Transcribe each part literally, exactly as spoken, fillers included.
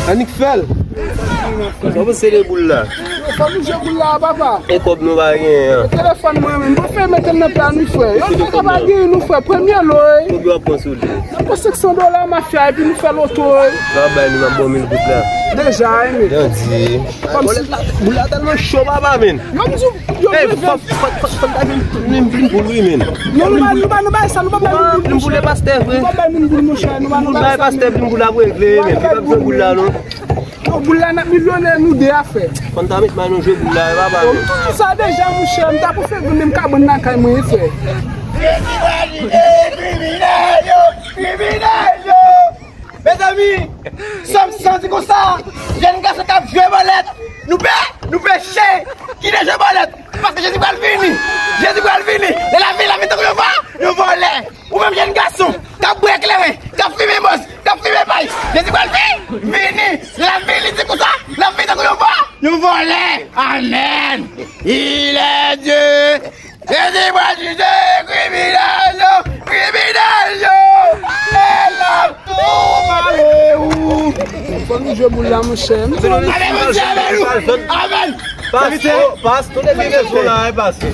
Annik fè l. Sa w panse de boul la? Yo, fò nou jwe boul la, papa. E kòb nou pa genyen an? Telefòn mwen menm, bon, fè mete m nan pla nou, frè. Yo, nou pa ka pa genyen nou, frè. Premye lo, wi. Konbyen w ap pran sou li? N ap pran senk san dola, mafya, epi nou fè loto, wi. N ap bay nou nan bon mil goud la. Deja, wi, men. Jan di. Kòm si boul la tèlman cho, papa, men. Yo, m di w, yo, yo, fò, fò, fò, fò, fò, fò, vin, vin, vin pou li, men. Non, nou pa, nou pa, nou pa, sa, nou pa bay moun boul, monchè. Plim boul e pastè vre. Nou pa bay moun boul, monchè. Nou pa, nou pa bay pastè plim boul ap regle, men. Li p ap jwe boul la, non. Yo, boul la, n ap milyonè, nou de a, frè. Fò n ta met may nou jwe boul la, e papa, men. Yo, m toujou sa deja, monchè. M ta prefere vin menm kabann lakay mwen, frè. Kriminèl yo! Kriminèl yo! Mezanmi, sa m santi konsa, jèn gason k ap jwe bòlèt, nou pe, nou peche, kite jwe bòlèt, paske Jezi pral vini, Jezi pral vini, lè l ap vini, l ap vini tankou yon vò-, yon vòlè, ou menm jèn gason, k ap bwè kleren, k ap fimen bòs, k ap fimen pay, Jezi pral vini, vini, lè l ap vini, li di konsa, l ap vini tankou yon vò-, yon vòlè, amèn, il est Dieu. Jezi pral jije kriminèl yo, kriminèl yo. E l ap tou mare ou. Fò nou jwe boul la, monchè. Amèn, Bondye, amèn. Amèn. Pastè, pastè, depi leson la, e pastè.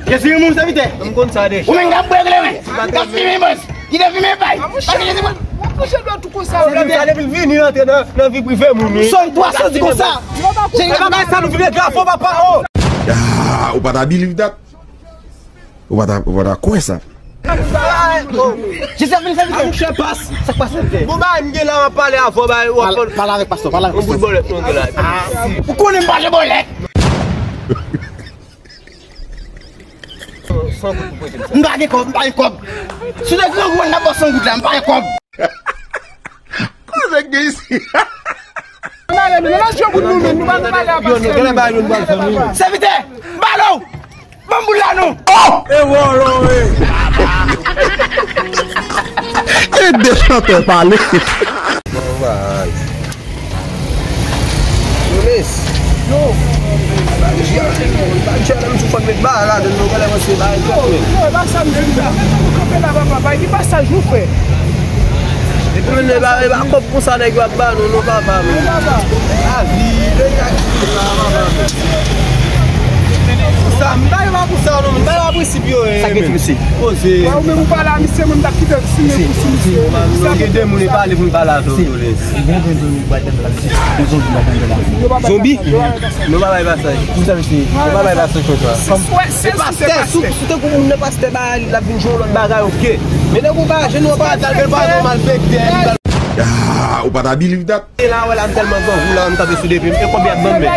Jezi renmen w, sèvitè. M konn sa deja. Ou menm k ap bwè kleren, k ap fimen bòs, ki te fimen pay. Paske Jezi pral. Mouche dlo tou konsa. Depi l vini rantre nan, nan vi prive moun, wi. Sòm twa santi konsa. Se bagay sa nou vin regle avè w, papa, o. Ah, ou pa ta believe that? Ou pa ta, ou pa ta kwè sa? Jezi ap vini, sèvitè. A, monchè, pas. Sa k pase, sèvitè? Bon, ba, m gen la, m ap pale avè w, ba, w ap pale. Pale avèk pastè, pale avèk pastè. Yon bout bòlèt nou gen la. Ah, ou konnen m pa jwe bòlèt. San goud pou prete m sa. M pa gen kòb, m pa gen kòb. Si w te grangou, n ap ba w san goud la, m pa gen kòb. Koze k gen isi? Ann ale, men, nan jwe boul nou menm, nou pa nan pale a pastè. Sèvitè, balo! Ban m boul la non! Oh! E wòlò, e! E de chantè pale. Bon, bay. Yo, les. Yo. Ba m chè, ba m chè, menm si w fòk met ba la, nou genlè panse ba e kòb, men. Yo, e pa sa m di la. Nou kanpe la, papa, bay li pasaj nou, frè. Epi menm, e pa, e pa kòb konsa nèg yo ap ba nou, non, papa, men. Non, papa. Lavi, peyi a ki la, papa, men. Sa, m pa yo pa pou sa, non, men. M pa yo pa prensip yo, e, men. Sa k gen ti mesye? Poze. Wè, ou menm ou pale a misye, mwen m t ap kite l simen pou sou misye. Non, gen de moun e pale pou m pale avè w, Doles. Zonbi? Nou pa bay pasaj. Ki sa misye? Nou pa bay pasaj konsa. Se pastè, si w te kou moun nan pastè ba li, l ap vin jwe yon lòt bagay, oke. Men nèg ou pa, jenou an pa al, l pa al malfektè. Ah, ou pa ta believe that? E la, wè la, m tèlman grangou la, m kanpe sou de pye m. E konbyen ap ban m men?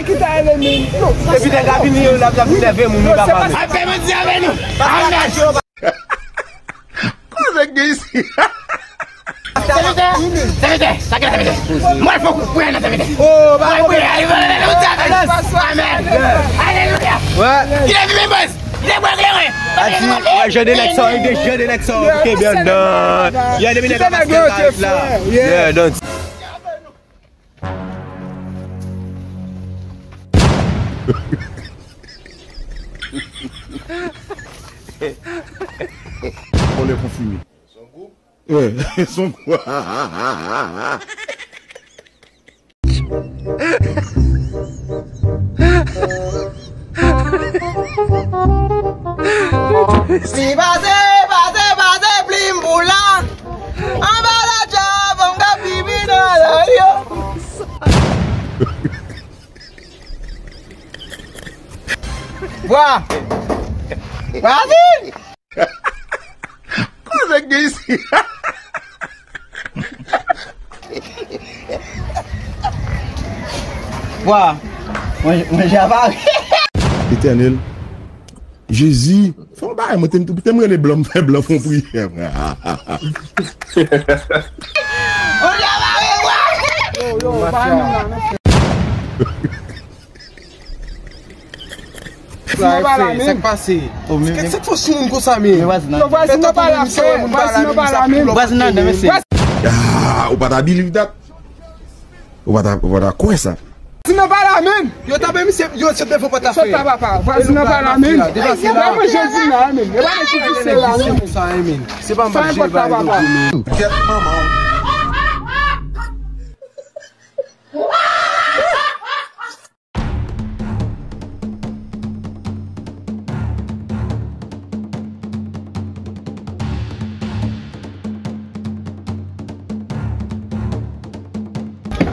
Epi nèg la vini, yo, l ap, l ap nève moun, li pa pale. Ay, fè manti avè nou. Amèn. Koze k gen isi? Sèvitè, sèvitè, sa k gen sèvitè? Mwen fò kou pwè nan sèvitè. Oh, ba, mwen pwè, alelouya, alelouya, amèn. Alelouya. Wè. Ki lè vin bòs? Ki lè bwè kleren? Ati, wè, jan de nèg sa, de jan de nèg sa, kenbe anndan. Yè, depi nèg la pase la. Yeah, don't. Vòlè konfime. Son gwoup? Wi, son gwoup. Si pase, pase, pase, plim pou la. Anba la djab, anba pipi nan la yo. Bwa. Brazil. Koze k gen isi? Bwa. Mwen, mwen, javare. Etènèl. Jezi, fè yon bagay, mwen te, te m rele blan, m fè blan fè yon priyè. Yo, yo, pa nou la, non. Sa k pase? Kèk sèt fò sou moun konsa, men. Yo, vwazin nan pa la, frè. Vwazin nan pa la, men. Vwazin nan, mesye. Ah, ou pa ta believe that? Ou pa ta, ou pa ta kwè sa? Vwazin nan pa la, men. Yo tape misye, yo, se devan pòt la, frè. Sòt la, papa. Vwazin nan pa la, men. Yo pa manje di la, men. Yo pa manje di sèl la, men. Se pa manje, papa. Kèt manman.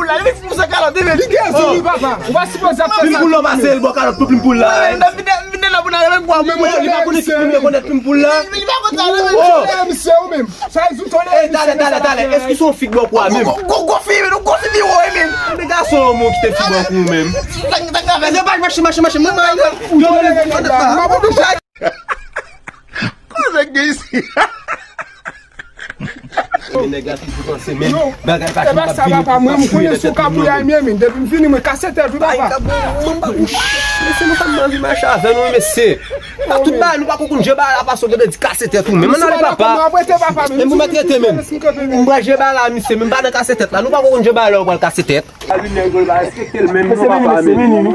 poul la, li vin fè sa kalòt, li vin. Li gen zin, wi, papa. Ou pa sipoze ap fè sa. Plim poul la, pase l bò kalòt pou plim poul la. Vin nan, vin nan, vin nan pou nan remen kwa. Li pa konn sa, li pa konn rekonèt plim poul la. Li pa konn sa, li pa konn sa. Misye, ou menm. Sa e zouton. Ey, talè, talè, talè. Èske se yon fi k bò kou a menm? Gwo, gwo fi, men, gwo fi pi wo, men. Men gason, yon moun ki te fi bò kou menm. Sa, sa, sa, sa, mache, mache, mache, mwen, mwen, mwen. Koze gen isi. Men nèg la toujou panse menm bagay pa janm ap vini pou pase. E pa sa, papa, mwen, m konnen sou kapou la, men, men, depi m vini, mwen kase tèt, wi, papa. Mesye, nou pa anvi mache avè nou, mesye. A tout bagay, nou pa konn jan bagay la pase, ou gen de di kase tèt ou menm. Ann ale, papa. Menm pou mèt rete menm. M pral jwe bagay la, misye, menm pa nan kase tèt la. Nou pa konn jan bagay la, ou pral kase tèt. Mesye, vini, mesye, vini, vini.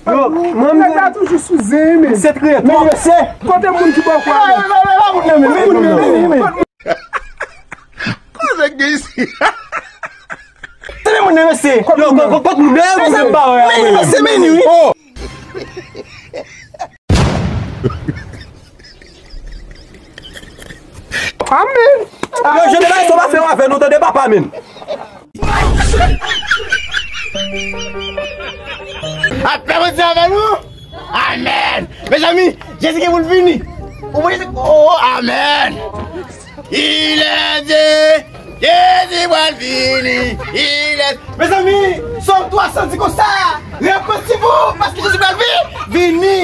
Yo, manmi, nèg la toujou sou zen, men. Se trè twòp. Men se kote moun ki bò kwa. Kote moun nan, men, men, men, men. Kote nèg gen isi? Tande moun nan, mesye. Yo, kote moun nan, men se pa wè. Men se meni, wi. Oh. Amen. Yo, Jeneral, sa w pa fè w avè nou, tande, papa, men. Apè Bondye avè nou. Amen. Mezanmi, Jezi gen pou l vini. Ou wè Jezi? Oh, amen. Il est dit, Jezi pral vini. Il est... Mezanmi, Sòm twa san di konsa, repanti vou, paske Jezi pral vi-, vini.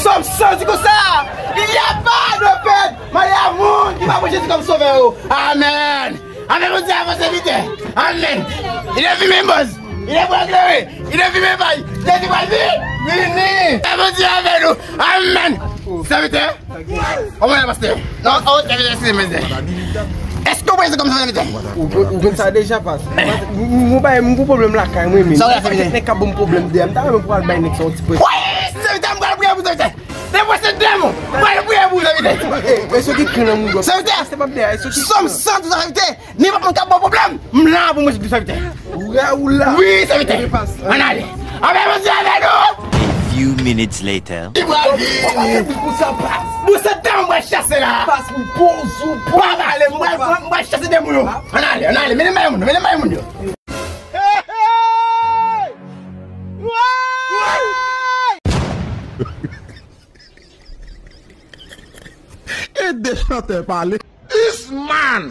Sòm san di konsa, il n'y a pas de perte. Malè a moun ki pa pran Jezi kòm sovè yo. Amen. Amen, Bondye, avan sèvitè. Amen. Il est venu, boss. Il est pour éclairer. Il est venu, bay. Jezi pral vi-, vini. Amen, Bondye avè nou. Amen. Sèvitè. Kòman, pastè? Non, oh, sèvitè, eskize mwen, sèvitè. Èske w prese kòm sèvitè? Ou, ou konn sa deja, pas. M, m, m, bay, m gon pwoblèm lakay mwen, men. Sa w la, sèvitè? Nèg ka ban m pwoblèm deyò. M ta renmen pou al bay nèg sa yon ti prese. Wi, sèvitè, m pral priye pou sèvitè. Depi se demon, mwen priye pou zèvitè. E, e, sèvitè, sèvitè, sèvitè, sèvitè, sèvitè, nenpòt moun k ap ba w pwoblèm, m la pou mwen sèvitè. Ou la, ou la. Wi, sèvitè. Ann ale. Ann ale, Bondye avè nou. A few minutes later. Li pral vini. Pou sa pas. Pou se demon mwen chase la. Pas pou poz ou. Pa pale, mwen, mwen chase demon yo. Ann ale, ann ale, mennen bay moun yo, mennen bay moun yo. E de chantè pale. This man!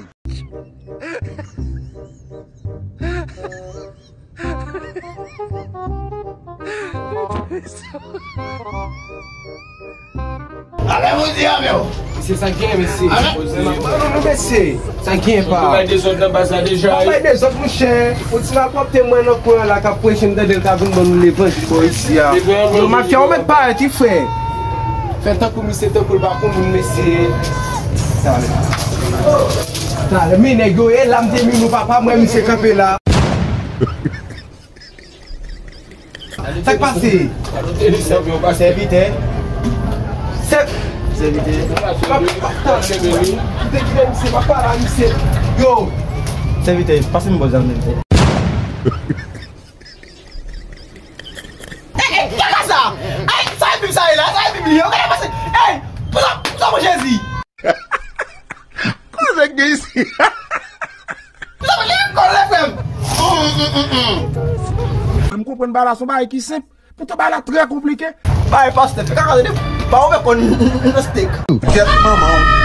Ale, Bondye avè w. Mesye, sa gen, mesye. Ale. Non, non, non, mesye. Sa gen pa. Ou bay dezòd nan baz la deja, wi. Bay dezòd, monchè. Ou ti malpwòpte mwen nan kwen an la k ap preche, m tande l ka vin ban nou levanjil bò isi a. Yo, mafya, ou mèt parèt, wi, frè. Fè tankou misye, tankou l pa konn moun, mesye. Talè. Talè, men nèg yo, e la m te vin nou papa, mwen misye kanpe la. Sa k pase? Sèvitè. Sè-, sèvitè. Kite, kite misye, pa pale a misye. Yo. Sèvitè, pase m bò zam nan. Ey, ey, gade sa! Ey, sa e Bib sa ye la, sa e Bib li ye, gade pase! Ey, pou sa, pou sa, mon Jezi! Koze gen isi? Pou sa, li kòl lè, frè m! Hum, hum, hum, hum. M konprann bagay la, se yon bagay ki senp. Poutan bagay la trè konplike. Bay pastè, fè kaka tande, pa ouvè kò n nan stek. Kèt manman w.